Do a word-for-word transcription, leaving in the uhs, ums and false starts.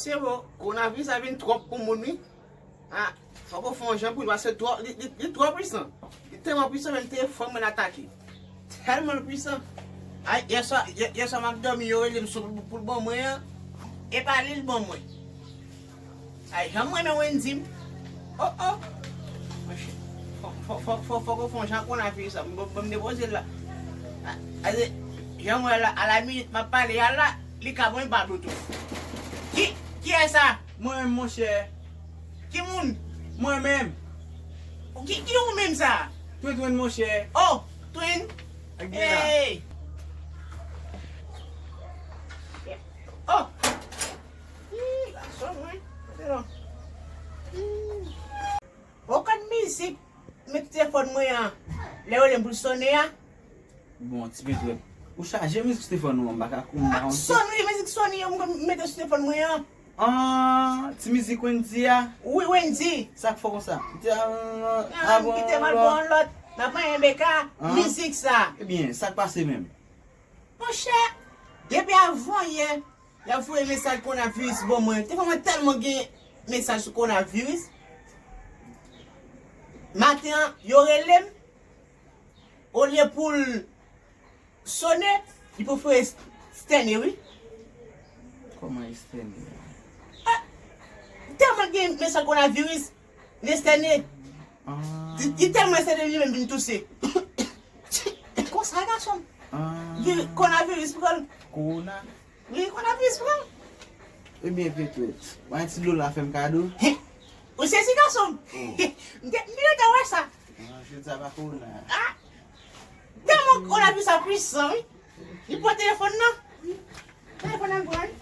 Se bon, kowonaviris la vin twòp pou moun, wi. Ah, fòk ou fè yon jan pou li, paske twò, li, li, li twò pwisan. Li tèlman pwisan, menm telefòn mwen atake. Tèlman l pwisan. Ay, yèswa, yè, yèswa m ap dòmi, yo rele m sou pou, pou l ban mwen an. E pa li l ban mwen. Ay, jan m renmen Wendy m. Oh, oh. Monchè, fò, fò, fò, fò, fòk ou fè yon jan kowonaviris la. Bon, bon, m depoze l la. A, a, jan m wè la, a la minit m ap pale a la, li ka ban m ba Bluetooth. Ki, kiyès sa? Mwen menm, monchè. Ki moun? Mwen menm. Ki, ki ou menm sa? Twin Twin, monchè. Oh, Twin. Ak Gina. Hey. Oh. Ih, gason mwen. Kote non? Ih. Okenn mizik met telefòn mwen an. Lè yo rele m pou l sonnen an. Bon, ti petwèt. Ou chaje mizik sou telefòn ou an, m pa ka konn ba yon. Sony, mizik Sony yo m mete sou telefòn mwen an. Ah, ti mizik Wendy a? Wi, Wendy. Sa k fè konsa? M te, ah, ah, bon, kite m al pran yon lòt. M ap manyen beka, mizik sa. Ebyen, sa k pase menm? Monchè, depi avan yè, y ap voye mesaj kowonaviris ban mwen. Telefòn mwen tèlman gen mesaj sou kowonaviris. Maten an, yo rele m. Olye pou l sonnen, li prefere estène, wi. Kòman estène? Ah, tèlman gen mesaj kowonaviris, li estène. Ah. Li, li tèlman estène, li menm vin touse. Konsa, gason m. Ah. Vin, kowonaviris pran l. Kowona? Wi, kowonaviris pran. Ebyen, petwèt. Mwen ti dlo la fè m kado. Ou sezi, gason m. Oh. M te, m te gentan wè sa. Ah, jodi a pa kowona. Ah! Tèlman kowonaviris sa pwisan, wi. Li pran telefòn nan. Telefòn nan pran.